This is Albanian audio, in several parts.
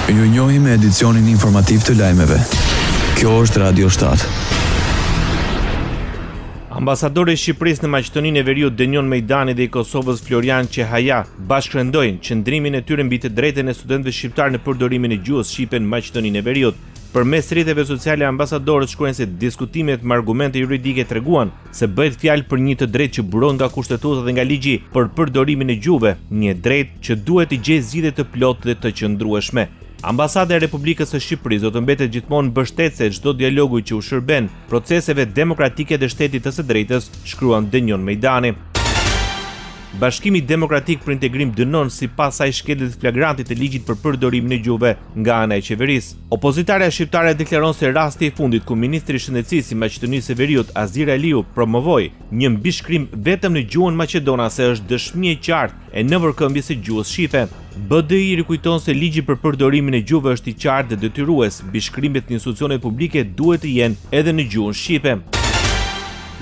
Ju njohim me edicionin informativ të lajmeve. Kjo është Radio 7. Ambasadori i Shqipërisë në Maqedoninë e Veriut Denion Mejdani dhe i Kosovës Florian Qehaja bashkërendojnë qëndrimin e tyre mbi të drejtën e studentëve shqiptarë në përdorimin e gjuhës shqipe në Maqedoninë e Veriut. Përmes rrjeteve sociale ambasadorët shkruajnë se diskutimet me argumente juridike treguan se bëhet fjalë për një të drejtë që buron nga kushtetuta dhe nga ligji për përdorimin e gjuhëve, një e drejtë që duhet të gjejë zgjidhje të plotë dhe të qëndrueshme. Ambasada e Republikës së Shqipërisë do të mbetet gjithmonë mbështetëse e çdo dialogu që u shërben proceseve demokratike dhe shtetit të së drejtës, shkruan Denion Mejdani. Bashkimi Demokratik për Integrim dënon sipas saj shkeljet flagrante të ligjit për përdorimin e gjuhëve nga ana e qeverisë. Opozitarja shqiptare deklaron se rasti i fundit ku ministri i Shëndetësisë i Maqedonisë së Veriut, Azir Aliu, promovoi një mbishkrim vetëm në gjuhën maqedonase është dëshmi e qartë e nëpërkëmbjes së gjuhës shqipe. BDI rikujton se ligji për përdorimin e gjuhëve është i qartë dhe detyrues, mbishkrimet në institucionet publike duhet të jenë edhe në gjuhën shqipe.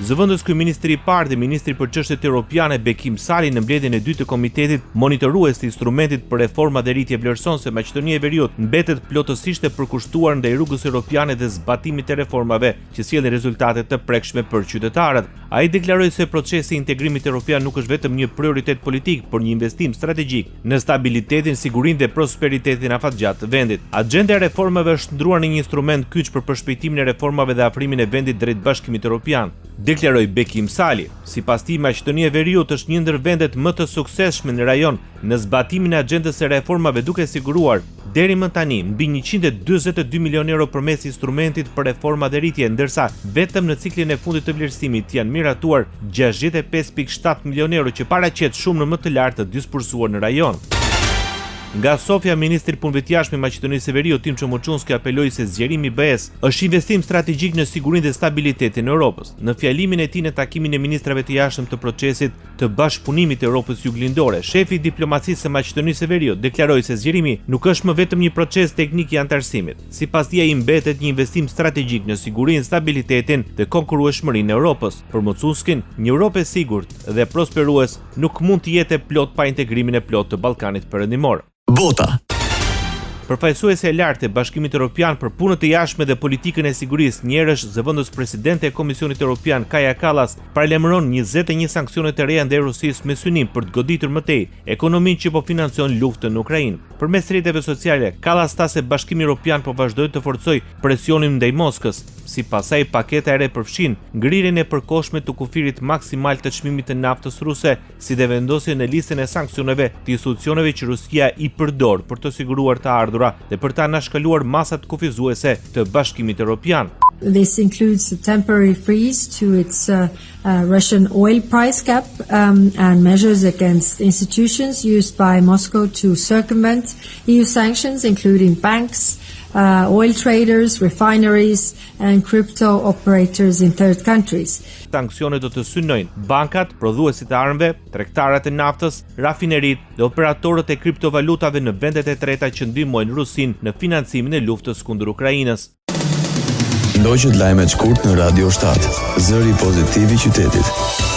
Zëvendës kryeministri i parë dhe ministri për Çështjet Europiane Bekim Sali në mbledhjen e dytë të Komitetit Monitorues të Instrumentit për Reforma dhe Rritje vlerëson se Maqedonia e Veriut mbetet plotësisht e përkushtuar ndaj rrugës europiane dhe zbatimit të reformave që sjellin rezultate të prekshme për qytetarët. Ai deklaroi se procesi i integrimit europian nuk është vetëm një prioritet politik, por një investim strategjik në stabilitetin, sigurinë dhe prosperitetin afatgjatë të vendit. Axhenda e reformave është shndërruar në një instrument kyç për përshpejtimin e reformave dhe afrimin e vendit drejt Bashkimit Europian, deklaroi Bekim Sali. Sipas tij, Maqedonia e Veriut është një ndër vendet më të suksesshme në rajon në zbatimin e axhendës së reformave duke siguruar deri më tani mbi 142 milionë euro përmes instrumentit për reforma dhe rritje, ndërsa vetëm në ciklin e fundit të vlerësimit janë miratuar 65.7 milionë euro që paraqet shumën më të lartë të disbursuar në rajon. Nga Sofja, ministri i Punëve të Jashtme i Maqedonisë së Veriut, Timço Mucunski apeloi se zgjerimi i BE-së është investim strategjik në sigurinë dhe stabilitetin e Europës. Në fjalimin e tij në takimin e ministrave të jashtëm të procesit të bashkëpunimit të Europës Juglindore, shefi i diplomacisë së Maqedonisë së Veriut deklaroi se zgjerimi nuk është më vetëm një proces teknik i anëtarësimit. Sipas tij ai mbetet një investim strategjik në sigurinë, stabilitetin dhe konkurrueshmërinë e Europës. Për Mucunskin, një Europë e sigurt dhe prosperues nuk mund të jetë e plotë pa integrimin e plotë të Ballkanit Perëndimor. Bota. Përfaqësuesja e lartë e Bashkimit Europian për Punët e Jashtme dhe Politikën e Sigurisë, njëherësh zëvendës presidente e Komisionit Europian, Kaja Kallas, paralajmëron 21 sanksione të reja ndaj Rusisë me synim për të goditur më tej ekonominë që po financon luftën në Ukrainë. Përmes rrjeteve sociale, Kallas tha se Bashkimi Europian po vazhdon të forcojë presionin ndaj Moskës. Sipas saj, paketa e re përfshin ngrirjen e përkohshme të kufirit maksimal të çmimit të naftës ruse si dhe vendosjen në listën e sanksioneve të institucioneve që Rusia i përdor për të siguruar të ardhura dhe për të anashkaluar masat kufizuese të Bashkimit Europian. This includes a temporary freeze to its uh, uh, Russian oil price cap um, and measures against institutions used by Moscow to circumvent EU sanctions, including banks, uh, oil traders, refineries, and crypto operators in third countries. Sanksionet do të synojnë bankat, prodhuesit e armëve, tregtarët e naftës, rafineritë dhe operatorët e kriptovalutave në vendet e treta që ndihmojnë Rusinë në financimin e luftës kundër Ukrainës. Ndoqët lajmet shkurt në Radio 7, zëri pozitiv i qytetit.